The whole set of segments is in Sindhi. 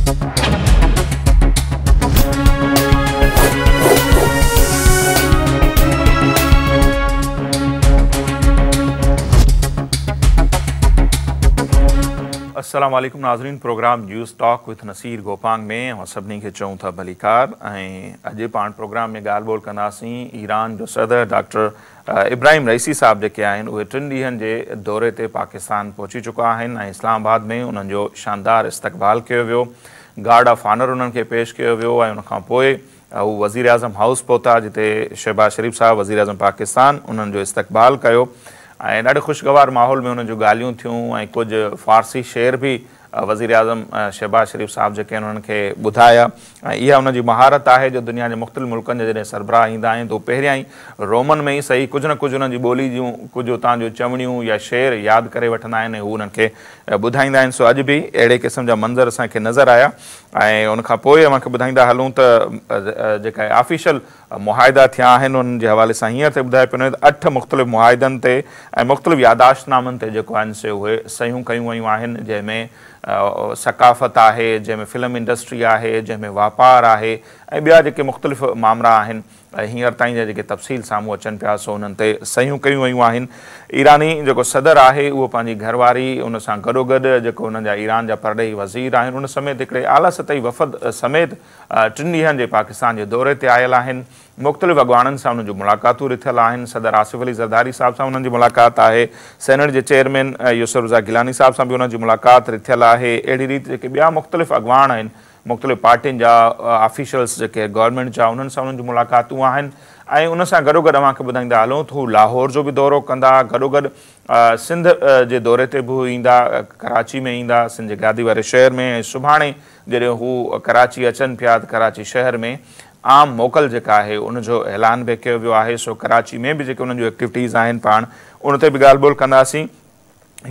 السلام عليڪم ناظرين programme news talk with Naseer Gopang ۾ اوهان سڀني کي چئون ٿا ڀليڪار ۽ اڄ پاڻ پروگرام ۾ ڳالهه ٻولهه ڪنداسين ايران جو صدر ڊاڪٽر ابراهيم رئيسي صاحب جيڪي آهن اهي ٽن ڏينهن جي دوري تي پاڪستان پهچي چڪا آهن ۽ اسلام آباد ۾ انهن جو شاندار استقبال ڪيو ويو گارڊ آف آنر انهن کي پيش ڪيو ويو ۽ ان کان پوء هو وزيراعظم هائوس پهتا جتي شهباز شريف صاحب وزيراعظم پاڪستان انهن جو استقبال ڪيو ۽ ڏاڍي خوشگوار ماحول ۾ انهن جون ڳالهيون ٿيون ۽ ڪجهه فارسي شعر به وزيراعظم شهباز شريف صاحب جيڪي آهن انهن کي ٻڌايا ۽ اها ان جي مهارت آهي جو دنيا جي مختلف ملڪن جا جڏهن سربراهه ايندا آهن ته هو پهريان ئي رومن ۾ ئي سهي ڪجهه نه ڪجهه انهن جي ٻولي جون ڪجهه اتان جون چوڻيون يا شعر ياد ڪري وٺندا آهن ۽ هو انهن کي ٻڌائيندا آهن سو اڄ به اهڙي قسم جا منظر اسان کي نظر آيا ۽ ان کان پوء اوهان کي ٻڌائيندا هلون ته جيڪا آفيشل معاهدا ٿيا آهن انهن جي حوالي سان هينئر ته ٻڌايو پيو وڃي ته اٺ مختلف معاهدن تي ۽ مختلف ياداشت نامن تي جيڪو آهن سي اهي صحيحون ڪيون ويون آهن جنهن ۾ ثقافت آهي جنهن ۾ فلم انڊسٽري آهي جنهن ۾ واپار آهي ۽ ٻيا جيڪي مختلف مامرا آهن هينئر تائين جا جيڪي تفصيل سامهون اچن پيا سو انهن تي صحيحون ڪيون ويون آهن ايراني جيڪو صدر آهي اهو پنهنجي گهر واري ان سان گڏوگڏ جيڪو انهن جا ايران جا پرڏيهي وزير آهن ان سميت هڪڙي اعليٰ سطحي وفد سميت ٽن ڏينهن جي پاڪستان جي دوري تي آيل آهن، مختلف اڳواڻن سان انهن جون ملاقاتون رٿيل آهن، صدر آصف علي زرداري صاحب سان انهن جي ملاقات آهي، سينيٽ جي چيئرمين يوسف رضا گيلاني صاحب سان به انهن جي ملاقات رٿيل آهي، اهڙي ريت جيڪي ٻيا مختلف اڳواڻ آهن مختلف پارٽين جا آفيشلز جيڪي گورنمينٽ جا انهن سان انهن جون ملاقاتون آهن ۽ ان سان گڏوگڏ اوهان کي ٻڌائيندا هلون ته هو لاهور جو به دورو ڪندا گڏوگڏ سنڌ جي دوري تي به هو ايندا ڪراچي ۾ ايندا سنڌ جي گادي واري شهر ۾ ۽ سڀاڻي جڏهن هو ڪراچي اچن پيا ته ڪراچي شهر ۾ عام موڪل جيڪا آهي ان جو اعلان به ڪيو ويو آهي سو ڪراچي ۾ به جيڪي انهن جون ايڪٽيوٽيز آهن پاڻ ان تي به ڳالهه ٻولهه ڪنداسين.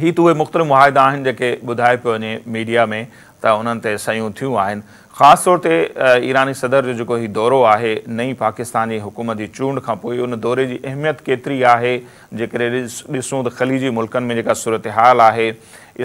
هي ته اهي مختلف معاهدا آهن جيڪي ٻڌايو پيو وڃي ميڊيا ۾ ته انهن تي صحيحون ٿيون آهن. خاص طور تي ايراني صدر جو جيڪو هي دورو آهي نئين پاڪستاني حڪومت جي چونڊ کان پوء ان دوري جي اهميت ڪيتري آهي جيڪڏهن ڏسون ته خليجي ملڪن ۾ جيڪا صورتحال آهي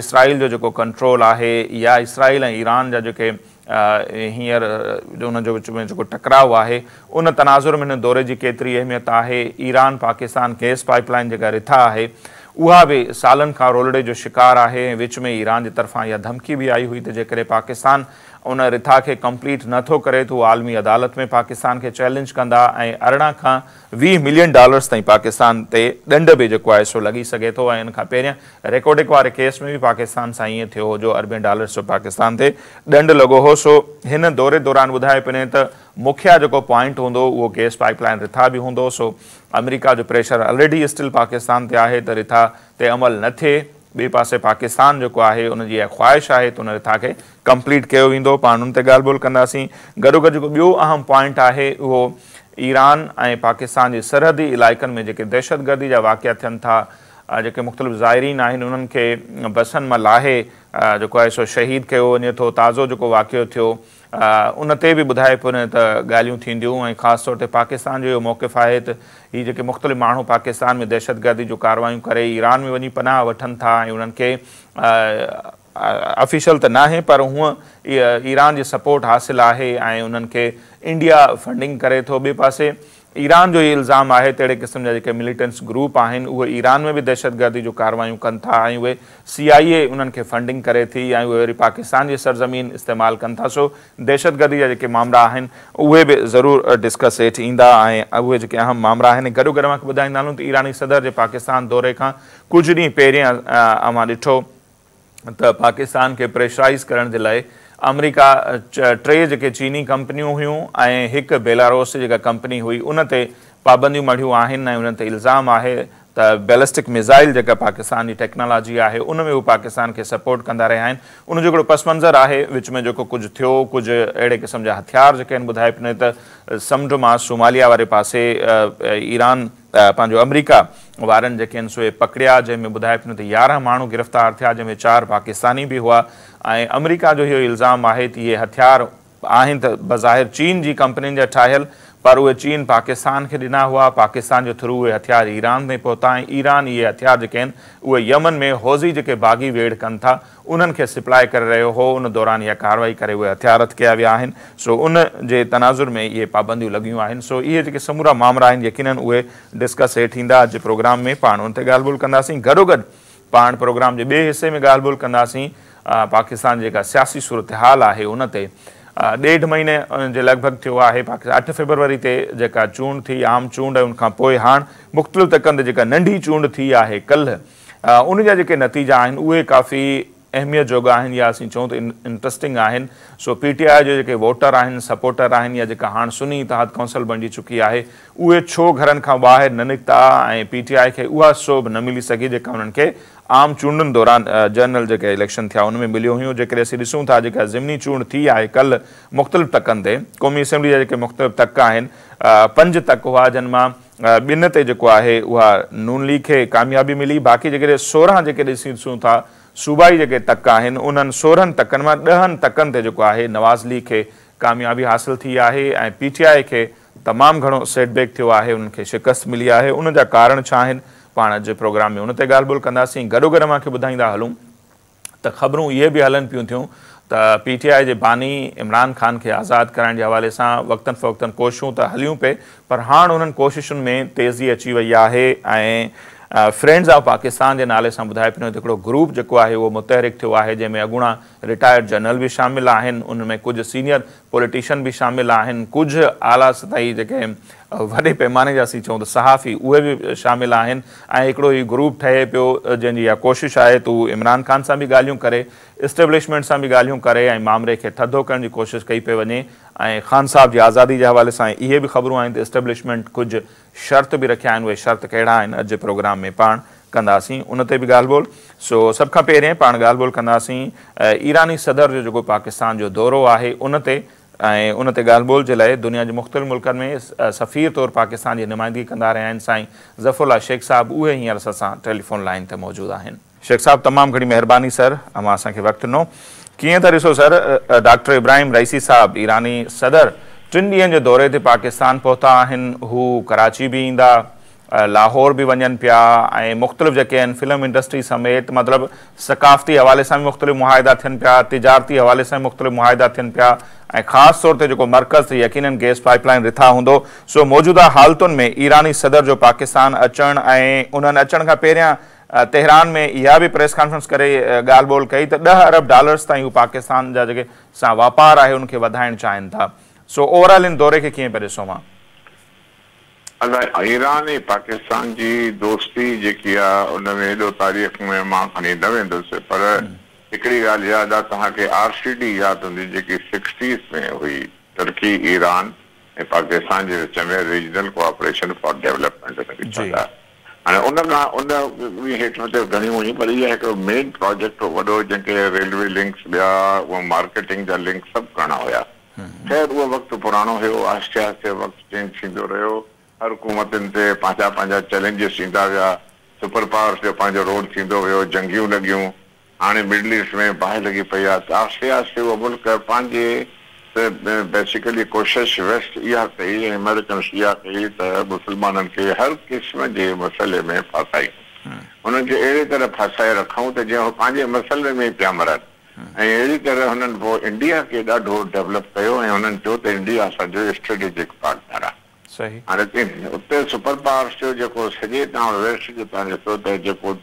اسرائيل جو جيڪو ڪنٽرول آهي يا اسرائيل ۽ ايران جا جيڪي هينئر انهن جو وچ ۾ جيڪو ٽڪراء آهي ان تناظر ۾ هن دوري جي ڪيتري اهميت آهي Iran Pakistan gas pipe line جيڪا رٿا آهي اها به سالن کان رولڙي جو شڪار آهي ۽ وچ ۾ ايران جي طرفان اها ڌمڪي به آئي هئي ته جيڪڏهن پاڪستان ان رٿا کي ڪمپليٽ نه ٿو ڪري ته هو عالمي عدالت ۾ پاڪستان کي چئلينج ڪندا ۽ 18 کان 20 ملين ڊالرز تائين پاڪستان تي ڏنڊ به جيڪو آهي سو لڳي سگهي ٿو ۽ ان کان پهريان ريڪوڊڪ واري ڪيس ۾ به پاڪستان سان ائين ٿيو هو جو اربين ڊالرز جو پاڪستان تي ڏنڊ لڳو هو سو هن دوري دوران ٻڌايو پيو وڃي ته مکيه جيڪو پوائنٽ هوندو اهو گئس پائپ لائن رٿا به هوندو سو آمريڪا جو پريشر آلريڊي اسٽل پاڪستان تي آهي ته رٿا تي عمل نه ٿئي ٻئي پاسي پاڪستان جيڪو آهي ان جي اها خواهش آهي ته ان رٿا کي ڪمپليٽ ڪيو ويندو پاڻ ان تي ڳالهه ٻولهه ڪنداسين گڏوگڏ جيڪو ٻيو اهم پوائنٽ آهي اهو ايران ۽ پاڪستان جي سرحدي علائقن ۾ جيڪي دهشتگردي جا واقعا ٿين ٿا جيڪي مختلف زائرين آهن انهن کي بسن مان لاهي جيڪو آهي سو شهيد ڪيو وڃي ٿو تازو جيڪو واقعو ٿيو ان تي به ٻڌايو پيو وڃي ته ڳالهيون ٿينديون ۽ خاص طور تي پاڪستان جو اهو موقف آهي ته هي جيڪي مختلف ماڻهو پاڪستان ۾ دهشتگردي جون ڪارروايون ڪري ايران ۾ وڃي پناهه وٺن ٿا ۽ انهن کي آفيشل ته ناهي پر هونء ايران جي سپورٽ حاصل آهي ۽ انهن کي انڊيا فنڊنگ ڪري ٿو ٻئي پاسي ايران جو هي الزام آهي ته اهڙي قسم جا جيڪي مليٽنٽس گروپ آهن اهي ايران ۾ به دهشتگردي جون ڪارروايون ڪن ٿا ۽ اهي سي آء اي انهن کي فنڊنگ ڪري ٿي ۽ اهي وري پاڪستان جي سرزمين استعمال ڪن ٿا سو دهشتگردي جا جيڪي مامرا آهن اهي به ضرور ڊسڪس هيٺ ايندا ۽ اهي جيڪي اهم مامرا آهن گڏو گڏ اوهان کي ٻڌائيندا هلون ته ايراني صدر جي پاڪستان دوري کان ڪجهه ڏينهن پهرين اوهان ڏٺو ته پاڪستان کي پريشرائيز ڪرڻ جي لاء آمريڪا ٽي جيڪي چيني ڪمپنيون هيون ۽ هڪ بيلاروس جي جيڪا ڪمپني هئي ان تي پابنديون مڙهيون آهن ۽ انهن تي الزام آهي ته بيلسٽڪ ميزائل جيڪا پاڪستان جي ٽيڪنالاجي آهي ان ۾ هو پاڪستان کي سپورٽ ڪندا رهيا آهن ان جو هڪڙو پس منظر آهي وچ ۾ جيڪو ڪجهه ٿيو ڪجهه اهڙي قسم جا هٿيار جيڪي آهن ٻڌايو پيو وڃي ته سمنڊ مان صوماليا واري پاسي ايران پنهنجو آمريڪا وارن جيڪي آهن سو اهي پڪڙيا جنهن ۾ ٻڌايو پيو وڃي ته 11 ماڻهو گرفتار ٿيا جنهن ۾ چار پاڪستاني به هئا ۽ آمريڪا جو اهو الزام آهي ته اهي هٿيار آهن ته بظاهر چين جي ڪمپنين جا ٺاهيل پر اهي چين پاڪستان کي ڏنا هئا، پاڪستان جي ٿرو اهي هٿيار ايران تائين پهتا ۽ ايران اهي هٿيار جيڪي آهن اهي يمن ۾ حوثي جيڪي باغي ويڙهه ڪن ٿا انهن کي سپلاء ڪري رهيو هو، ان دوران اها ڪارروائي ڪري اهي هٿيار هٿ ڪيا ويا آهن، سو ان جي تناظر ۾ اهي پابنديون لڳيون آهن، سو اهي جيڪي سمورا مامرا آهن يقينن اهي ڊسڪس هيٺ ايندا اڄ جي پروگرام ۾ پاڻ ان تي ڳالهه ٻولهه ڪنداسين، گڏوگڏ پاڻ پروگرام جي ٻئي حصي ۾ ڳالهه ٻولهه ڪنداسين پاڪستان جي جيڪا سياسي صورتحال آهي ان تي. ڏيڍ مهيني جي لڳ ڀڳ ٿيو آهي پاڪستان 8 فيبروري تي جيڪا چونڊ ٿي عام چونڊ ۽ ان کان پوء هاڻ مختلف تڪن تي جيڪا ننڍي چونڊ ٿي آهي ڪلهه ان جا جيڪي نتيجا آهن اهي ڪافي اهميت جوڳا آهن يا اسين چئون ته انٽرسٽنگ آهن. سو پي ٽي آء جا جيڪي ووٽر آهن، سپورٽر آهن يا جيڪا هاڻ سني اتحاد ڪائونسل بڻجي چڪي آهي اهي ڇو گهرن کان ٻاهر نه نڪتا ۽ پي ٽي آء کي اها سوڀ نه ملي سگهي جيڪا انهن کي عام چونڊن دوران جنرل جيڪي اليڪشن ٿيا ان ۾ مليون هيون. جيڪڏهن اسين ڏسون ٿا جيڪا ضمني چونڊ ٿي آهي ڪلهه مختلف تڪن تي قومي اسيمبلي جا جيڪي مختلف تڪ آهن 5 تڪ هئا جن مان 2 تي جيڪو آهي اها نون ليگ کي ڪاميابي ملي باقي جيڪڏهن 16 جيڪي ڏسون ٿا صوبائي جيڪي تڪ آهن انهن 16 تڪن مان 10 تڪن تي جيڪو آهي نواز ليگ کي ڪاميابي حاصل ٿي آهي ۽ پي ٽي آء کي تمام گهڻو سيٽ بيڪ ٿيو آهي انهن کي شڪست ملي آهي ان جا ڪارڻ ڇا آهن پاڻ اڄ جي پروگرام ۾ ان تي ڳالهه ٻولهه ڪنداسين. گڏوگڏ اوهان کي ٻڌائيندا هلون ته خبرون اهي به هلن پيون ٿيون ته پي ٽي آء جي باني عمران خان کي آزاد ڪرائڻ جي حوالي سان وقتن فوقتن ڪوششون ته هليون پئي پر هاڻ انهن ڪوششن ۾ تيزي اچي وئي آهي ۽ فرينڊز آف پاڪستان جي نالي سان ٻڌايو پيو وڃي ته هڪڙو گروپ جيڪو آهي اهو متحرڪ ٿيو آهي جنهن ۾ اڳوڻا رٽائرڊ جنرل به شامل آهن ان ۾ ڪجهه سينيئر پوليٽيشن به شامل آهن ڪجهه اعليٰ سطحي جيڪي وڏي پيماني جا اسين چئون ته صحافي اهي به شامل آهن ۽ هڪڙو هي گروپ ٺهي پيو جنهن جي اها ڪوشش آهي ته هو عمران خان سان به ڳالهيون ڪري اسٽيبلشمينٽ سان به ڳالهيون ڪري ۽ مامري کي ٿڌو ڪرڻ جي ڪوشش ڪئي پئي وڃي ۽ خان صاحب جي آزادي جي حوالي سان اهي به خبرون آهن ته اسٽيبلشمينٽ ڪجهه شرط به رکيا آهن اهي شرط ڪهڙا آهن اڄ جي پروگرام ۾ پاڻ ڪنداسين ان تي به ڳالهه ٻولهه. سو سڀ کان پهرين پاڻ ڳالهه ٻولهه ڪنداسين ايراني صدر جو جيڪو پاڪستان جو دورو آهي ان تي ۽ ان تي ڳالهه ٻولهه جي لاء دنيا جي مختلف ملڪن ۾ سفير طور پاڪستان جي نمائندگي ڪندا رهيا آهن سائين ظفر الله شيخ صاحب اهي هينئر اسان سان ٽيليفون لائين تي موجود آهن. شيخ صاحب تمام گهڻي مهرباني سر اوهان اسان کي وقت ڏنو. ڪيئن ٿا ڏسو سر ڊاڪٽر ابراهيم رئيسي صاحب ايراني صدر 3 ڏينهن جي دوري تي پاڪستان پهتا آهن هو ڪراچي به ايندا لاهور به وڃن پيا ۽ مختلف جيڪي آهن فلم انڊسٽري سميت مطلب ثقافتي حوالي سان به مختلف معاهدا ٿين پيا تجارتي حوالي سان به مختلف معاهدا ٿين پيا ۽ خاص طور تي جيڪو مرڪز ته يقينن گيس پائپ لائن رٿا هوندو سو موجوده حالتن ۾ ايراني صدر جو پاڪستان اچڻ ۽ انهن اچڻ کان پهريان تهران ۾ اها به پريس ڪانفرنس ڪري ڳالهه ٻولهه ڪئي ته 10 ارب ڊالرز تائين هو پاڪستان جا جيڪي سان واپار آهي ان کي وڌائڻ چاهين ٿا سو اوور آل ان دوري کي ڪيئن پيا ڏسو اوهان؟ ادا ايران ۽ پاڪستان جي دوستي جيڪي آ ان ۾ ايڏو تاريخ ۾ مان کڻي نه ويندس پر هڪڙي ڳالهه ياد آ توهان کي آر سي ڊي ياد هوندي جيڪي سڪسٽيز ۾ هئي ترڪي ايران ۽ پاڪستان جي وچ ۾ ريجنل ڪوآپريشن فار ڊولپمينٽ ان کي چوندا هاڻي ان کان ان به هيٺ مٿي گهڻيون هيون پر اها هڪڙو مين پراجيڪٽ هو وڏو جنهن کي ريلوي لنڪس ٻيا اهي مارڪيٽنگ جا لنڪس سڀ ڪرڻا هيا. خير اهو وقت پراڻو هيو آهستي آهستي وقت چينج ٿيندو رهيو هر حڪومتن تي پنهنجا پنهنجا چئلينجز ايندا ويا سپر پاورس جو پنهنجو رول ٿيندو ويو جنگيون لڳيون هاڻي مڊل ايسٽ ۾ باهه لڳي پئي آهي ته آهستي آهستي اهو ملڪ پنهنجي بيسيڪلي ڪوشش ويسٽ اها ڪئي ۽ امريڪنس اها ڪئي ته مسلمانن کي هر قسم جي مسئلي ۾ ڦاسايون انهن کي اهڙي طرح ڦاسائي رکون ته جيئن هو پنهنجي مسئلي ۾ ئي پيا مرن ۽ اهڙي طرح هنن پوء انڊيا کي ڏاڍو ڊولپ ڪيو ۽ هنن چيو ته انڊيا اسان جو اسٽريٽجڪ پارٽنر آهي. هاڻي اتي سپر پاورس جو جيڪو سڄي تان ويسٽ جو تان ڏسو ته جيڪو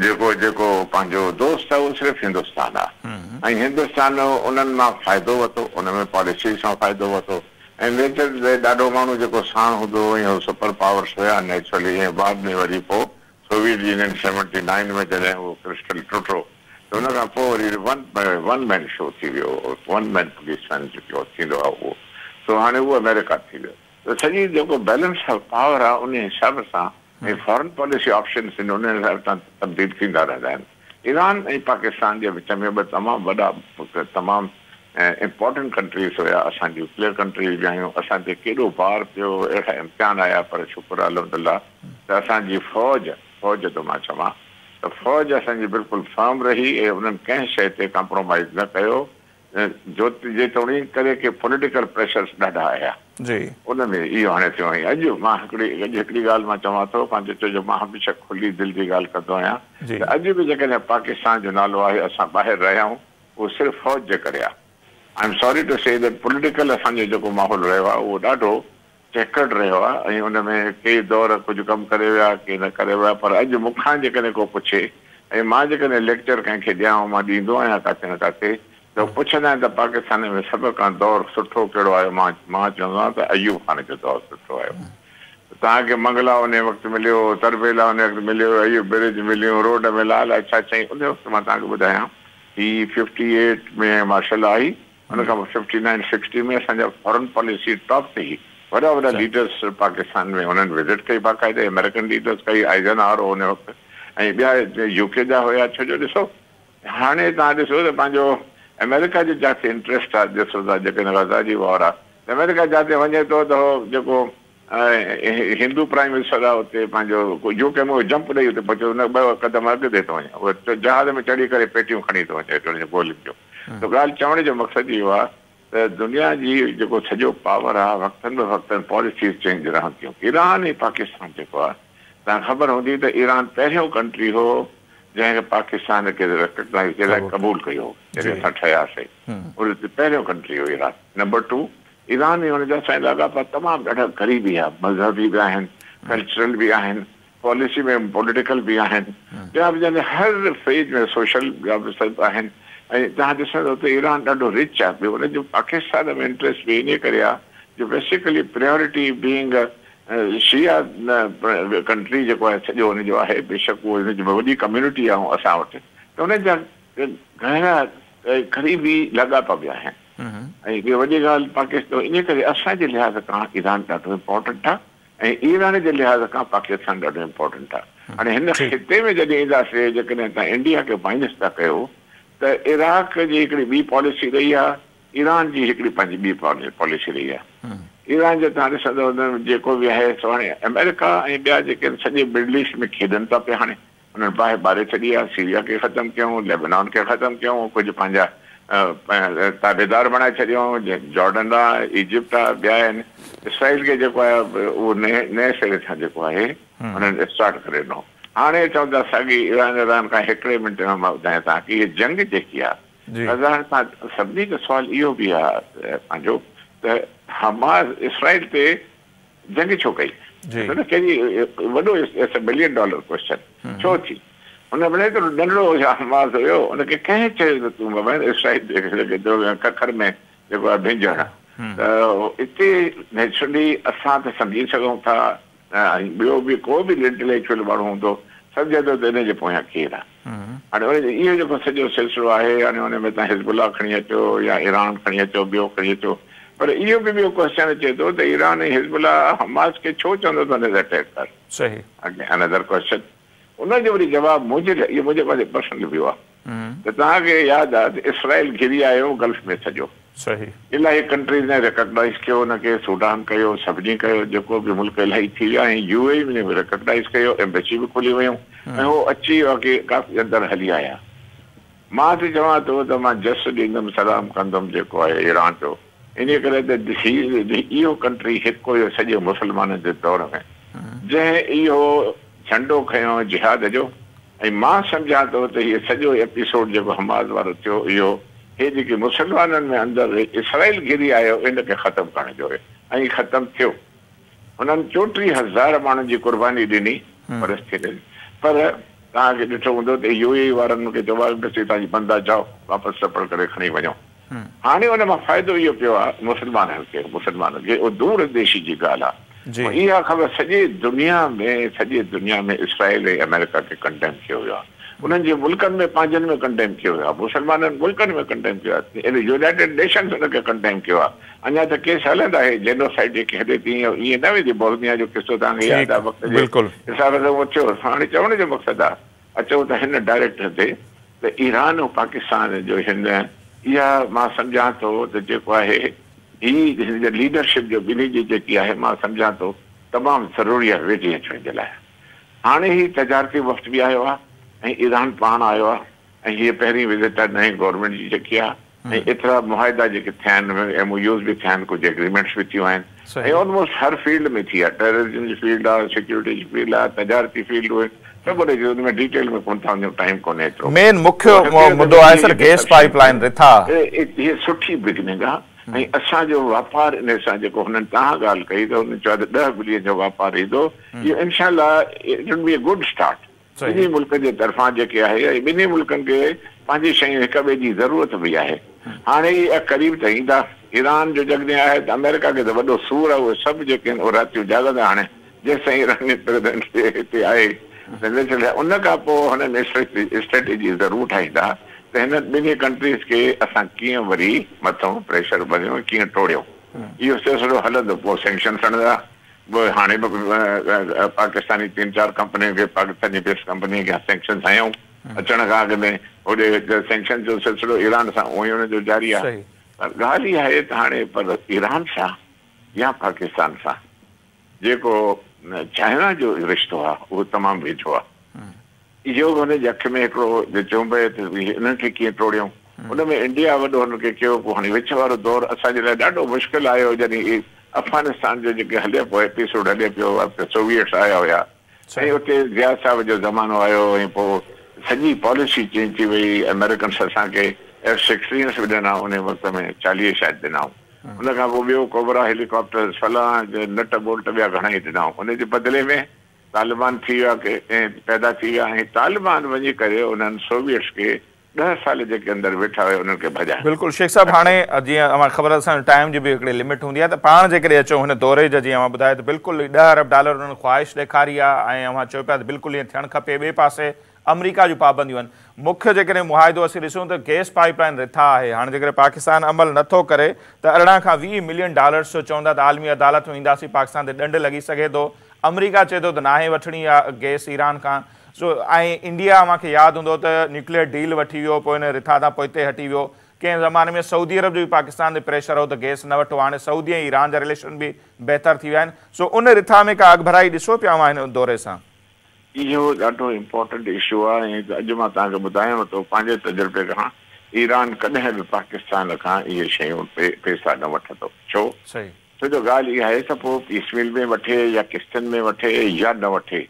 جيڪو جيڪو پنهنجو دوست آهي اهو صرف هندستان آهي ۽ هندستان انهن مان فائدو ورتو ان ۾ پاليسي سان فائدو ورتو ۽ نيچر ڏاڍو ماڻهو جيڪو ساڻ هوندو هو ۽ هو سپر پاورس هيا نيچرلي ۽ بعد ۾ وري پوء سوويت يونين 79 ۾ جڏهن اهو ڪرسٽل ٽٽو ته ان کان پوء وري ون ون مين شو ٿي ويو ون مين پوليس مين جيڪو ٿيندو آهي اهو سو هاڻي اهو آمريڪا ٿي ويو ته سڄي جيڪو بيلنس آف پاور آهي ان حساب سان ۽ فارن پاليسي آپشنس آهن انهن حساب سان تبديل ٿيندا رهندا آهن. ايران ۽ پاڪستان جي وچ ۾ ٻه تمام وڏا تمام امپارٽنٽ ڪنٽريز هيا اسان نيوڪليئر ڪنٽريز به آهيون اسان تي ڪيڏو بار پيو اهڙا امتحان آيا پر شڪر الحمدلله ته اسان جي فوج فوج ٿو مان چوان ته فوج اسان جي بلڪل فرم رهي ۽ انهن ڪنهن شيء تي ڪمپرومائيز نه ڪيو. جو جيتوڻيڪ ڪري ڪي پوليٽيڪل پريشرس ڏاڍا آيا جي. ان ۾ اهو هاڻي ٿيو ۽ اڄ مان هڪڙي اڄ هڪڙي ڳالهه مان چوان ٿو پنهنجو ڇو جو مان هميشه کلي دل جي ڳالهه ڪندو آهيان جي. ته اڄ به جيڪڏهن پاڪستان جو نالو آهي اسان ٻاهر رهيا آهيون اهو صرف فوج جي ڪري آهي. I am sorry to say that political اسان جو جيڪو ماحول رهيو آهي اهو ڏاڍو چيڪرڊ رهيو آهي ۽ ان ۾ ڪي دور ڪجهه ڪم ڪري ويا ڪي نه ڪري ويا پر اڄ مون کان جيڪڏهن ڪو پڇي ۽ مان جيڪڏهن ليڪچر ڪنهن کي ڏيان مان ڏيندو آهيان ڪاٿي نه ڪاٿي ته پڇندا آهن ته پاڪستان ۾ سڀ کان دور سٺو ڪهڙو آيو مان مان چوندو آهيان ته ايوب خان جو دور سٺو آيو. توهان کي منگلا ان وقت مليو، تربيلا ان وقت مليو، ايوب برج مليون، روڊ ملا، الائي ڇا ڇا. ان وقت مان توهان کي ٻڌايان هي 58 ۾ مارشل لا آئي، ان کان پوءِ 59 60 ۾ اسان جا فارن پاليسي ٽاپ تي هئي. وڏا وڏا ليڊرس پاڪستان ۾ هنن وزٽ ڪئي باقاعده، آمريڪن ليڊرس ڪئي، آئزن هاور هو ان وقت ۽ ٻيا يو ڪي جا هئا. ڇو جو ڏسو هاڻي توهان ڏسو ته پنهنجو آمريڪا جو جاتي انٽريسٽ آهي، ڏسو ٿا جيڪڏهن غزا جي وار آهي ته آمريڪا جاتي وڃي ٿو ته هو جيڪو هندو پرائيم منسٽر آهي اتي پنهنجو يو ڪي ۾ جمپ ڏيئي اتي پهچي هن ٻه قدم اڳتي ٿو وڃي، اهو جهاز ۾ چڙهي ڪري پيٽيون کڻي ٿو وڃي هن جون گولين جون. ته ڳالهه چوڻ جو مقصد اهو آهي ته دنيا جي جيڪو سڄو پاور آهي وقتن به وقتن پاليسيز چينج رهن ٿيون. ايران ۽ پاڪستان جيڪو آهي توهان کي خبر هوندي ته ايران پهريون ڪنٽري هو جنهن کي پاڪستان کي ريڪگنائيز جي لاءِ قبول ڪيو جڏهن اسان ٺهياسين، ان تي پهريون ڪنٽري هو ايران. نمبر 2 ايران ۽ هن جا اسان جا لاڳاپا تمام ڏاڍا قريبي آهي، مذهبي به آهن، ڪلچرل به آهن، پاليسي ۾ پوليٽيڪل به آهن، ٻيا به جنهن هر فيز ۾ سوشل ٻيا به سڀ آهن. ۽ توهان ڏسندؤ ته ايران ڏاڍو رچ آهي. ٻيو هن جو پاڪستان ۾ انٽريسٽ به ان ڪري آهي جو بيسڪلي پريارٽي بينگ شيعا ڪنٽري جيڪو آهي سڄو هن جو آهي، بيشڪ اهو هن جي وڏي ڪميونٽي آهي اسان وٽ، ته هن جا گهڻا قريبي لاڳاپا به آهن. ۽ ٻي وڏي ڳالهه پاڪستان ان ڪري اسان جي لحاظ کان ايران ڏاڍو امپارٽنٽ آهي ۽ ايران جي لحاظ کان پاڪستان ڏاڍو امپارٽنٽ آهي. هاڻي هن خطي ۾ جڏهن اينداسين، جيڪڏهن توهان انڊيا کي مائنس ٿا ڪيو ته عراق جي هڪڙي ٻي پاليسي رهي آهي، ايران جي هڪڙي پنهنجي ٻي پاليسي رهي آهي. ايران جو توهان ڏسندؤ جيڪو به آهي سو هاڻي آمريڪا ۽ ٻيا جيڪي آهن سڄي مڊل ايسٽ ۾ کيڏن ٿا پيا. هاڻي هنن باهه ٻاري ڇڏي آهي، سيريا کي ختم ڪيون، ليبنان کي ختم ڪيون، ڪجهه پنهنجا تابيدار بڻائي ڇڏيون، جارڊن آهي، ايجپٽ آهي، ٻيا آهن. اسرائيل کي جيڪو آهي اهو نئين سري سان جيڪو آهي هنن اسٽارٽ ڪري ڏنو. هاڻي چون ٿا ساڳي ايران ايران کان هڪڙي منٽ ۾ مان ٻڌايان توهان کي هيءَ جنگ جيڪي آهي غزه سان، سڀني جو سوال اهو به آهي پنهنجو ته حماس اسرائيل تي جنگ ڇو ڪئي؟ ڪهڙي وڏو بلين ڊالر ڪوئسچن ڇو ٿي؟ هن ۾ ته ننڍڙو حماس هيو، هن کي ڪنهن چيو ته تون بابا اسرائيل ککر ۾ جيڪو آهي ڀنجڻ؟ ته اتي نيچرلي اسان ته سمجهي سگهون ٿا ۽ ٻيو به ڪو به انٽليڪچوئل ماڻهو هوندو سمجهي ٿو ته هن جي پويان ڪير آهي. هاڻي اهو جيڪو سڄو سلسلو آهي، هاڻي هن ۾ توهان حزب الله کڻي اچو يا ايران کڻي اچو، ٻيو کڻي اچو، پر اهو به ٻيو ڪوئسچن اچي ٿو ته ايران ۽ حزب الله حماس کي ڇو چوندو ته هن تي اٽيڪ ڪر؟ صحيح. انادر ڪوئسچن، ان جو وري جواب منهنجي لاءِ اهو منهنجو پنهنجو پرسنل ويو آهي ته توهان کي ياد آهي ته اسرائيل گهري آيو گلف ۾ سڄو. صحيح. الاهي ڪنٽريز ني ريڪگنائيز ڪيو هن کي، سوڊان ڪيو، سڀني ڪيو، جيڪو به ملڪ الاهي ٿي ويا ۽ يو اي ۾ به ريڪگنائيز ڪيو، ايمبيسي به کلي ويون ۽ هو اچي باقي ڪافي اندر هلي آيا. مان ته چوان ٿو ته مان جس ڏيندم، سلام ڪندم جيڪو آهي ايران جو، ان ڪري ته اهو ڪنٽري هڪ هيو سڄي مسلمانن جي دور ۾ جنهن اهو جهنڊو کنيو جهاد جو. ۽ مان سمجهان ٿو ته هيءُ سڄو ايپيسوڊ جيڪو حماس وارو ٿيو، اهو هي جيڪي مسلمانن ۾ اندر اسرائيل گهري آيو ان کي ختم ڪرڻ جو هيو ۽ ختم ٿيو. هنن 34,000 ماڻهن جي قرباني ڏني فلسطينين، پر توهان کي ڏٺو هوندو ته يو اي وارن کي چيو ايمبيسي توهان جي بند آهي، جائو واپس سفر ڪري کڻي وڃو. هاڻي ان مان فائدو اهو پيو آهي مسلمانن کي، مسلمانن کي اهو دور ديشي جي ڳالهه آهي. اها خبر سڄي دنيا ۾ سڄي دنيا ۾ اسرائيل ۽ آمريڪا کي ڪنڊيم ڪيو ويو آهي، انهن جي ملڪن ۾ پنهنجن ۾ ڪنڊيم ڪيو ويو آهي، مسلمانن ملڪن ۾ ڪنڊيم ڪيو آهي، يونائيٽيڊ نيشنس هن کي ڪنڊيم ڪيو آهي. اڃا ته ڪيس هلندا آهي جينوسائيڊ جيڪي هلي ٿي ائين نه ويندي. بوسنيا جو قصو توهان کي ياد آهي وقت جي حساب سان اهو ٿيو. هاڻي چوڻ جو مقصد آهي اچو ته هن ڊائريڪٽر تي ته ايران ۽ پاڪستان جو هن اها مان سمجهان ٿو ته جيڪو آهي هي هن جي ليڊرشپ جو ٻنهي جي جيڪي آهي مان سمجهان ٿو تمام ضروري آهي ويجهي اچڻ جي لاءِ. هاڻي هي تجارتي وفد به آيو آهي ۽ ايران پاڻ آيو آهي ۽ هيءَ پهرين وزٽ آهي نئين گورنمينٽ جي جيڪي آهي. ۽ ايترا معاهدا جيڪي ٿيا آهن، ايم او يوز به ٿيا آهن، ڪجهه ايگريمينٽس به ٿيون آهن ۽ آلموسٽ هر فيلڊ ۾ ٿي آهي. ٽيررزم جي فيلڊ آهي، سيڪيورٽي جي فيلڊ آهي، تجارتي فيلڊ اهي سڀ ان جي ان ۾ ڊيٽيل ۾ ڪونه ٿا وڃون، ٽائيم ڪونهي ايترو. مين مکيه مدو آهي سر گيس پائيپ لائين رٿا. هي سٺي بگننگ آهي ۽ اسان جو واپار ان سان جيڪو هنن تهان ڳالهه ڪئي ته هنن چيو آهي ته 10 بلين جو واپار ايندو، اهو انشاء الله it will be a good start. ٻنهي ملڪن جي طرفان جيڪي آهي ۽ ٻنهي ملڪن کي پنهنجي شيون هڪ ٻئي جي ضرورت به آهي. هاڻي اهي قريب ته ايندا. ايران جو جيڪڏهن آهي ته آمريڪا کي ته وڏو سور آهي اهي سڀ جيڪي آهن اهي راتيون جاڳندا هاڻي جيستائين ايراني پريزيڊنٽ هتي آهي ته نيچرلي ان کان پوء هنن اسٽريٽجي ضرور ٺاهيندا ته هنن ٻنهي ڪنٽريز کي اسان ڪيئن وري مٿون پريشر ڀريون ڪيئن ٽوڙيون اهو سلسلو هلندو پوء سينڪشنس هڻندا. به هاڻي به پاڪستاني ٽن چار ڪمپنين کي پاڪستاني بيس ڪمپنين کي سينڪشنز هنيائون اچڻ کان اڳ ۾ هوڏي سينڪشن جو سلسلو ايران سان اونئي ان جو جاري آهي پر ڳالهه اها آهي ته هاڻي پر ايران سان يا پاڪستان سان جيڪو چائنا جو رشتو آهي اهو تمام ويجهو آهي. اهو به هن جي اک ۾ هڪڙو چونب آهي ته انهن کي ڪيئن ٽوڙيون. ان ۾ انڊيا وڏو هن کي ڪيو. پوء هاڻي وچ وارو دور اسان جي لاء ڏاڍو مشڪل آيو جڏهن افغانستان جو جيڪي هلي پيو ايپيسوڊ هلي پيو سوويٽس آيا هيا ۽ اتي ضياء صاحب جو زمانو آيو ۽ پوء سڄي پاليسي چينج ٿي وئي. آمريڪنس اسان کي ايف سڪسٽينس به ڏنا ان وقت ۾ 40 شايد ڏنائون. ان کان پوء ٻيو ڪوبرا هيليڪاپٽرز فلان نٽ بولٽ ٻيا گهڻا ئي ڏنائون. ان جي بدلي ۾ طالبان ٿي ويا پيدا ٿي ويا ۽ طالبان وڃي ڪري انهن سوويٽس کي 10 سال جيڪي اندر ويٺا هيا انهن کي ڀڄايا. بلڪل شيخ صاحب هاڻي جيئن اوهان کي خبر آهي اسان جو ٽائيم جي به هڪڙي لمٽ هوندي آهي ته پاڻ جيڪڏهن اچون هن دوري جا جيئن اوهان ٻڌايو ته بلڪل 10 ارب ڊالر انهن خواهش ڏيکاري آهي ۽ اوهان چئو پيا ته بلڪل ائين ٿيڻ کپي ٻئي پاسي آمريڪا جون پابنديون آهن مکيه جيڪڏهن معاهدو اسين ڏسون ته گيس پائيپ لائين رٿا آهي هاڻي جيڪڏهن پاڪستان عمل نه ٿو ڪري ته 18 کان 20 ملين ڊالرز جو چوندا ته عالمي عدالت ۾ اينداسين پاڪستان تي ڏنڊ لڳي سگهي ٿو آمريڪا چئي ٿو ته ناهي وٺڻي گيس ايران کان سو ۽ انڊيا اوهان کي ياد هوندو ته نيوڪليئر ڊيل وٺي ويو پوء ان رٿا تان پوئتي هٽي ويو ڪنهن زماني ۾ سعودي عرب جو به پاڪستان تي پريشر هو ته گيس نه وٺو هاڻي سعودي ۽ ايران جا رليشن به بهتر ٿي ويا آهن سو ان رٿا ۾ ڪا اڳڀرائي ڏسو پيا اوهان هن دوري سان؟ اهو ڏاڍو امپورٽنٽ اشو آهي ۽ اڄ مان توهان کي ٻڌايانو ٿو پنهنجي تجربي کان ايران ڪڏهن به پاڪستان کان اهي شيون پيسا نه وٺندو ڇو؟ ڇو جو ڳالهه اها آهي ته پوء پيس ميل ۾ وٺي يا قسطن ۾ وٺي يا نه وٺي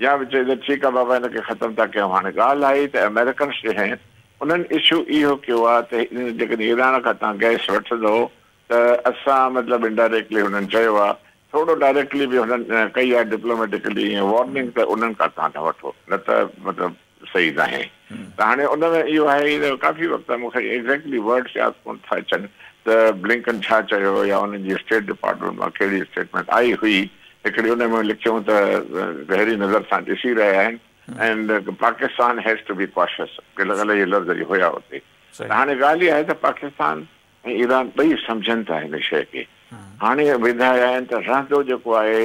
يا به چئي ته ٺيڪ آهي بابا هن کي ختم ٿا ڪيون هاڻي ڳالهه آئي ته آمريڪنس جي آهن انهن اشو اهو ڪيو آهي ته جيڪڏهن ايران کان توهان گئس وٺندو ته اسان مطلب انڊائريڪٽلي هنن چيو آهي ٿورو ڊائريڪٽلي به هنن ڪئي آهي ڊپلوميٽڪلي ائين وارننگ ته انهن کان توهان نه وٺو نه ته مطلب صحيح ناهي ته هاڻي ان ۾ اهو آهي ته ڪافي وقت مون کي ايگزيڪٽلي ورڊس ياد ڪونه ٿا اچن ته بلنڪن ڇا چيو يا انهن جي اسٽيٽ ڊپارٽمينٽ مان ڪهڙي اسٽيٽمينٽ آئي هئي هڪڙي ان ۾ لکيو ته گهري نظر سان ڏسي رهيا آهن and Pakistan has to be cautious لڳل اهي لفظ هيا اتي ته هاڻي ڳالهه اها آهي ته پاڪستان ۽ ايران ٻئي سمجهن ٿا هن شيء کي. هاڻي وڌايا آهن ته رهندو جيڪو آهي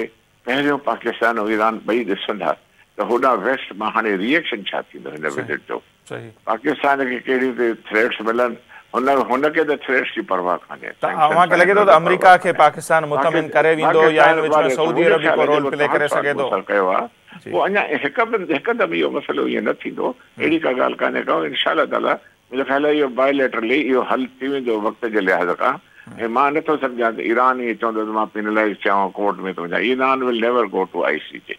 پهريون پاڪستان ۽ ايران ٻئي ڏسندا ته هوڏانهن ويسٽ مان هاڻي ري ايڪشن ڇا ٿيندو هن وزٽ جو. پاڪستان کي ڪهڙيون ٿي ٿريٽس ملن هن هن کي ته ٿريٽس جي پرواهه ڪانهي. ته اوهان کي لڳي ٿو ته آمريڪا کي پاڪستان مطمئن ڪري ويندو يا ان وچ ۾ سعودي عرب به ڪو رول پلي ڪري سگهي ٿو؟ ڪيو آهي پوء اڃا هڪدم اهو مسئلو ائين نه ٿيندو اهڙي ڪا ڳالهه ڪانهي ڪا انشاء الله تعاليٰ منهنجو خيال آهي اهو بائي ليٽرلي اهو حل ٿي ويندو وقت جي لحاظ کان ۽ مان نه ٿو سمجهان ته ايران ائين چوندو ته مان پينلائيز ٿيان ۽ ڪورٽ ۾ ٿو وڃان Iran will never go to I C J.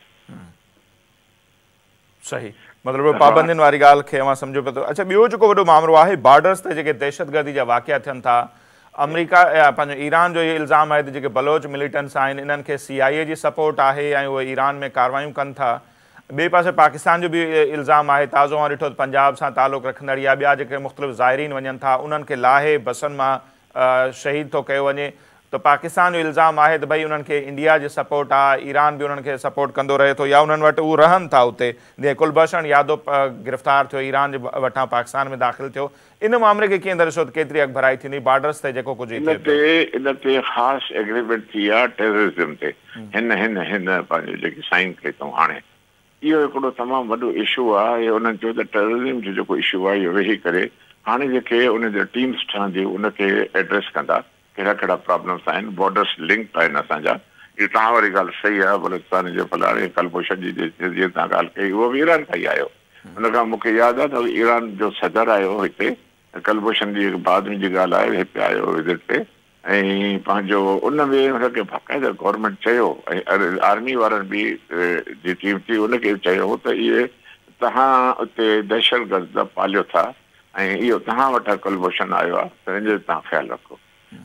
صحيح مطلب پابندين واري ڳالهه کي اوهان سمجهو پيا ته اڇا ٻيو جيڪو وڏو مامرو آهي بارڊرز تي جيڪي دهشتگردي جا واقعا ٿين ٿا آمريڪا پنهنجو ايران جو اهو الزام آهي ته جيڪي بلوچ مليٽنٽس آهن انهن کي سي آء اي جي سپورٽ آهي ۽ اهي ايران ۾ ڪاروايون ڪن ٿا ٻئي پاسي پاڪستان جو به الزام آهي، تازو اوهان ڏٺو ته پنجاب سان تعلق رکندڙ يا ٻيا جيڪي مختلف زائرين وڃن ٿا انهن کي لاهي بسن مان شهيد ٿو ڪيو وڃي ته پاڪستان جو الزام آهي ته ڀئي انهن کي انڊيا جي سپورٽ آ، ايران به انهن کي سپورٽ ڪندو رهي ٿو يا انهن وٽ هو رهن ٿا اتي جيئن ڪلڀوشڻ يادو گرفتار ٿيو ايران جي وٽان پاڪستان ۾ داخل ٿيو ان مامري کي ڪيئن ٿا ڏسو ته ڪيتري اڳڀرائي ٿيندي بارڊرز تي جيڪو ڪجهه هي ٿئي پيو. ان تي خاص ايگريمينٽ ٿي آ ٽيررزم تي هن هن هن پنهنجو جيڪي سائن ڪئي اٿئون هاڻي اهو هڪڙو تمام وڏو اشو آ اهي انهن چيو ته ٽيررزم جو جيڪو اشو آ اهو ويهي ڪري هاڻي جيڪي ان جا ٽيمز ٺهنديون ان کي ايڊريس ڪندا ڪهڙا ڪهڙا پرابلمس آهن بارڊرس لنڪ آهن اسان جا اهو توهان واري ڳالهه صحيح آ بلوچستان جي فلاڻي ڪلڀوشن جي جيئن توهان ڳالهه ڪئي اهو به ايران کان ئي آيو ان کان مون کي ياد آ ته ايران جو صدر آيو هتي ڪلڀوشن جي بعد ۾ جي ڳالهه آهي، هتي آيو وزٽ تي ۽ پنهنجو ان ۾ هن کي باقاعده گورنمينٽ چيو ۽ آرمي وارن به جي ٽيم ٿي ان کي به چيو ته اهي توهان اتي دهشتگرد پاليو ٿا ۽ اهو توهان وٽان ڪلڀوشن آيو آهي ته ان جو توهان خيال رکو.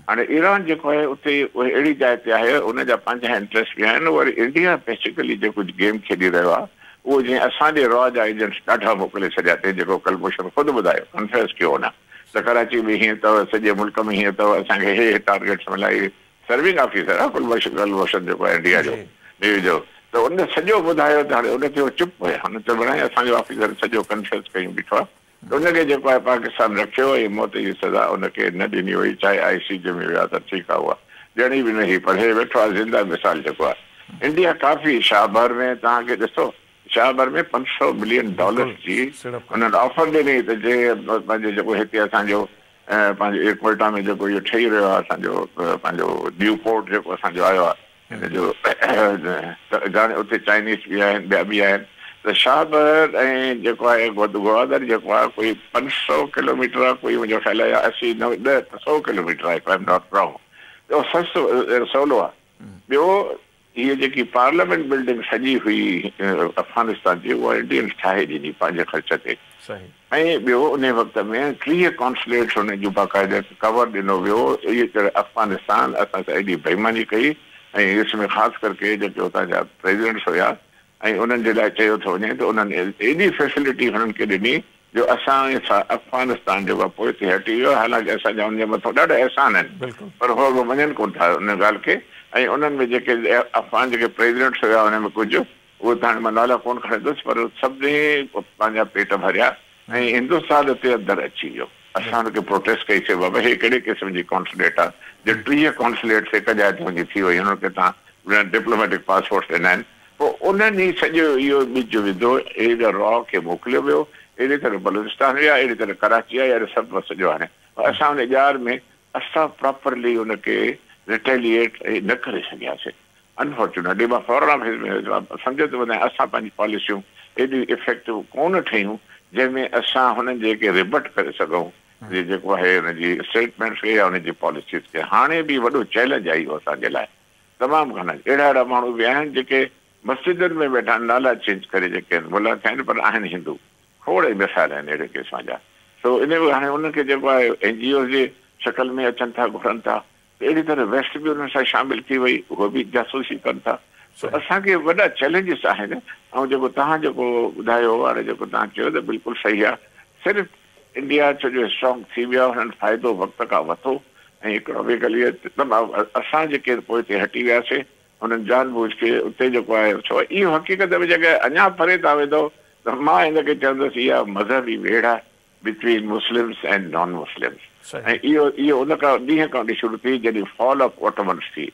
هاڻي ايران جيڪو آهي اتي اهڙي جاء تي آهي ان جا پنهنجا انٽريسٽ به آهن وري انڊيا بيسيڪلي جيڪو گيم کيڏي رهيو آهي اهو جيئن اسان ڏي را جا ايجنٽس ڏاڍا موڪلي ڇڏيا اٿئي جيڪو ڪلڀوشن خود ٻڌايو ڪنفيس ڪيو هن ته ڪراچي ۾ هيئن اٿو سڄي ملڪ ۾ هيئن اٿو اسان کي هي هي ٽارگيٽس مليا هي سرونگ آفيسر آهي ڪلڀوشن جيڪو آهي انڊيا جو نيوي جو ته ان سڄو ٻڌايو ته هاڻي ان تي هو چپ هيا هن چيو بڻائي اسان جو آفيسر سڄو ڪنفيس ڪيون بيٺو آهي ته ان کي جيڪو آهي پاڪستان رکيو ۽ موت جي سزا ان کي نه ڏني وئي چاهي آء سي جي ۾ ويا ته ٺيڪ آهي اها ڏيڻي به نه هئي پر هي ويٺو آهي زنده مثال جيڪو آهي انڊيا ڪافي شاهبهر ۾ توهان کي ڏسو شاهبهر ۾ 500 ملين ڊالرس جي انهن آفر ڏني ته جي پنهنجو جيڪو هتي اسان جو پنهنجو ڪوئيٽا ۾ جيڪو اهو ٺهي رهيو آهي اسان جو پنهنجو نيو پورٽ جيڪو اسان جو آيو آهي هن جو ته اتي چائنيز به آهن ٻيا به آهن ته شاهبهر ۽ جيڪو آهي گوادر جيڪو آهي ڪوئي 500 ڪلوميٽر آهي ڪوئي منهنجو خيال آهي يا 80 90 10 100 ڪلوميٽر آهي if I am not wrong ته اهو سستو سولو آهي ٻيو هيء جيڪي پارليامينٽ بلڊنگ سڄي هئي افغانستان جي اها انڊينز ٺاهي ڏني پنهنجي خرچ تي. ۽ ٻيو انهي وقت ۾ 30 قونصليٽس انهن جون باقاعده ڪور ڏنو ويو اهي چڙ افغانستان اسان سان ايڏي بيماني ڪئي ۽ اس ۾ خاص ڪرڪي جيڪي اتان جا پريزيڊنٽس هيا ۽ انهن جي لاء چيو ٿو وڃي ته انهن ايڏي فيسلٽي هنن کي ڏني جو اسان سان افغانستان جيڪو آهي پوئتي هٽي ويو حالانڪه اسان جا ان جي مٿان ڏاڍا احسان آهن پر هو اڳ مڃن ڪونه ٿا ان ڳالهه کي ۽ انهن ۾ جيڪي افغان جيڪي پريزيڊنٽس هيا انهن ۾ ڪجهه اهو ته هاڻي مان نالا ڪونه کڻندس پر سڀني پنهنجا پيٽ ڀريا ۽ هندستان اتي اندر اچي ويو. اسان ان کي پروٽيسٽ ڪئي سي بابا هي ڪهڙي قسم جي قونصليٽ آ جو 30 قونصليٽس هڪ جاء تي وڃي ٿي ويون انهن کي توهان ڊپلوميٽڪ پاسپورٽس ڏنا آهن پوء انهن ئي سڄو اهو ٻج وڌو اهڙي را کي موڪليو ويو اهڙي طرح بلوچستان ويا اهڙي طرح ڪراچي آيا اهڙي سڀ سڄو هاڻي اسان ان ڄار ۾ اسان پراپرلي ان کي ريٽيليئيٽ نه ڪري سگهياسين. انفارچونيٽلي مان فارن آفيس ۾ هيس مان سمجهيو ته ٻڌايان اسان پنهنجي پاليسيون ايڏيون افيڪٽو ڪونه ٺهيون جنهن ۾ اسان هنن جي کي ريبٽ ڪري سگهون جي جيڪو آهي ان جي اسٽيٽمينٽس کي يا ان جي پاليسيز کي هاڻي به وڏو چئلينج آهي اهو اسان جي لاء تمام گهڻا اهڙا اهڙا ماڻهو به آهن جيڪي مسجدن ۾ ويٺا آهن نالا چينج ڪري جيڪي آهن ملا ٿيا آهن پر آهن هندو کوڙ ئي مثال آهن اهڙي قسم جا سو ان ۾ هاڻي انهن کي جيڪو آهي اين جي اوز جي شڪل ۾ اچن ٿا گهرن ٿا ته اهڙي طرح ويسٽ به انهن سان شامل ٿي وئي، اهي به جاسوسي ڪن ٿا. سو اسان کي وڏا چئلينجز آهن ۽ جيڪو توهان جيڪو ٻڌايو هاڻي جيڪو توهان چيو ته بلڪل صحيح آهي. صرف انڊيا ڇو جو اسٽرانگ ٿي ويو آهي هنن فائدو وقت کان وٿو ۽ اڪناميڪلي تمام اسان جيڪي پوئتي هٽي وياسي هنن جان بوجه کي اتي جيڪو آهي ڇو اهو حقيقت ۾ جيڪڏهن اڃا پري تان ويندو ته مان هن کي چوندس اها مذهبي ويڙهه آهي between Muslims and non Muslims ۽ اهو اهو ان کان ڏينهن کان وٺي شروع ٿي جڏهن فال آف آٽومنس ٿي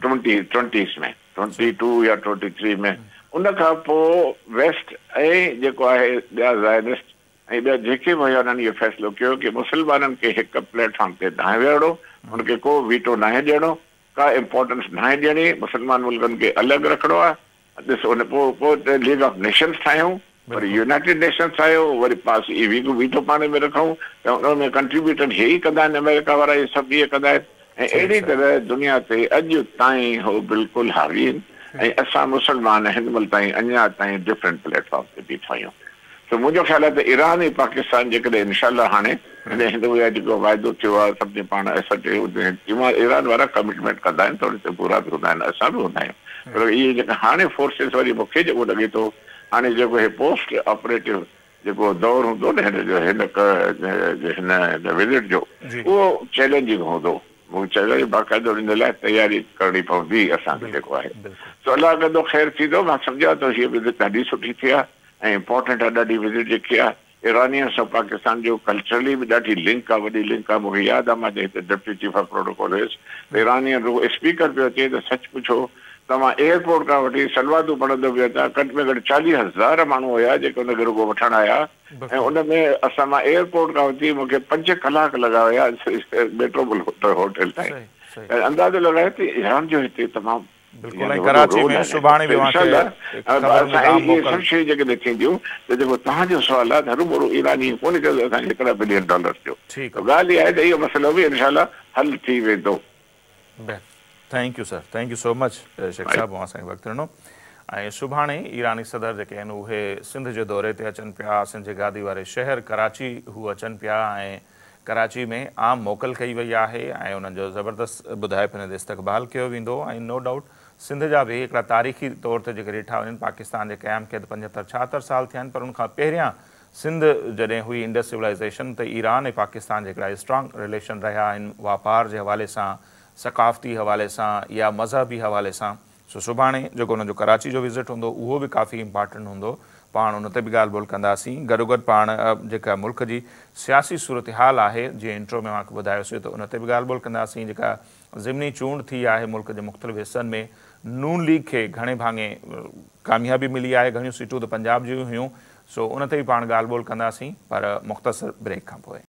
ٽوئنٽي ٽوئنٽيز ۾ 22 يا 23 ۾ ان کان پوء ويسٽ ۽ جيڪو آهي ٻيا زائنسٽ ۽ ٻيا جيڪي به هيا انهن اهو فيصلو ڪيو ڪي مسلمانن کي هڪ پليٽ فارم تي ناهي ويهڻو ان کي ڪو ويٽو ناهي ڏيڻو ڪا امپورٽنس ناهي ڏيڻي مسلمان ملڪن کي الڳ رکڻو آهي ڏس ان پوء پوء ته ليگ آف نيشنز ٺاهيائون، وري يونائيٽيڊ نيشنز ٺاهيو، وري پاس اي ويگو ويٽو پاڻ ۾ رکئون ته ان ۾ ڪنٽريبيوٽر هي ئي ڪندا آهن آمريڪا وارا هي سڀ اهي ڪندا آهن ۽ اهڙي طرح دنيا تي اڄ تائين هو بلڪل حاوي آهن ۽ اسان مسلمان هن مهل تائين اڃا تائين ڊفرنٽ پليٽ فارم تي بيٺا آهيون. سو منهنجو خيال آهي ته ايران ۽ پاڪستان جيڪڏهن انشاء الله هاڻي هن هن اها جيڪو واعدو ٿيو آهي سڀني پاڻ اسان ايران وارا ڪمٽمينٽ ڪندا آهن ته ان تي پورا به هوندا آهن اسان به هوندا آهيون پر اهي جيڪا هاڻي فورسز وري مون کي جيڪو لڳي ٿو هاڻي جيڪو هي پوسٽ آپريٽو جيڪو دور هوندو نه هن جو هن هن وزٽ جو اهو چئلينجنگ هوندو مون چيو باقاعده ان لاء تياري ڪرڻي پوندي اسان کي جيڪو آهي سو الله ڪندو خير ٿيندو مان سمجهان ٿو هيء وزٽ ڏاڍي سٺي ٿي آهي ۽ امپارٽنٽ آ ڏاڍي وزٽ جيڪي آ ايرانين سان پاڪستان جو ڪلچرلي به ڏاڍي لنڪ آ وڏي لنڪ آ مونکي ياد آ مان جڏهن هتي ڊپٽي چيف آف پروٽوڪول هيس ته ايرانين رڳو اسپيڪر پيو اچي ته سچ پڇو توهان ايئرپورٽ کان وٺي سلواتون پڙهندو پيو اچان گهٽ ۾ گهٽ 40,000 ماڻهو هيا جيڪي ان کي رڳو وٺڻ آيا ۽ ان ۾ اسان مان ايئرپورٽ کان وٺي مونکي 5 ڪلاڪ لڳا هيا ميٽروپول هوٽل تائين اندازو لڳايو ته ايران جو هتي تمام بلڪل ۽ ڪراچي ۾ سڀاڻي به اوهان کي خبرن جي عام موڪل. سڀ شيون جيڪڏهن ٿينديون ته جيڪو توهان جو سوال آهي ته هروڀرو ايران ائين ڪونه چوندو اسان کي هيترا بلين ڊالر ڏيو. ته ڳالهه اها آهي ته اهو مسئلو به انشاء الله حل ٿي ويندو. بهتر thank you sir thank you so much Shaikh صاحب اوهان اسان کي وقت ڏنو ۽ سڀاڻي ايراني صدر جيڪي آهن اهي سنڌ جي دوري تي اچن پيا سنڌ جي گادي واري شهر ڪراچي هو اچن پيا ۽ ڪراچي ۾ عام موڪل ڪئي وئي آهي ۽ انهن جو زبردست ٻڌائي پيو وڃي ته استقبال ڪيو ويندو ۽ نو ڊائوٽ سنڌ جا به هڪڙا تاريخي طور تي جيڪي ڏٺا وڃن پاڪستان جي قيام کي ته پنجهتر ڇاهتر سال ٿيا آهن پر ان کان پهريان سنڌ جڏهن هئي انڊس سولائيزيشن ته ايران ۽ پاڪستان جا هڪڙا اسٽرانگ رليشن رهيا آهن واپار جي حوالي سان ثقافتي حوالي سان يا مذهبي حوالي سان سو سڀاڻي جيڪو انهن جو ڪراچي جو وزٽ هوندو اهو به ڪافي امپارٽنٽ هوندو پاڻ ان تي به ڳالهه ٻولهه ڪنداسين گڏوگڏ پاڻ جيڪا ملڪ جي سياسي صورتحال آهي جيئن انٽرو ۾ اوهان کي ٻڌايوسين ته ان تي به ڳالهه ٻولهه ڪنداسين جيڪا ضمني چونڊ ٿي آهي ملڪ جي مختلف حصن ۾ نون ليگ کي گهڻي ڀاڱي ڪاميابي ملي آهي گهڻيون سيٽون ته پنجاب جون هيون سو ان تي به پاڻ ڳالهه ٻولهه ڪنداسين پر مختصر بريڪ کان پوء.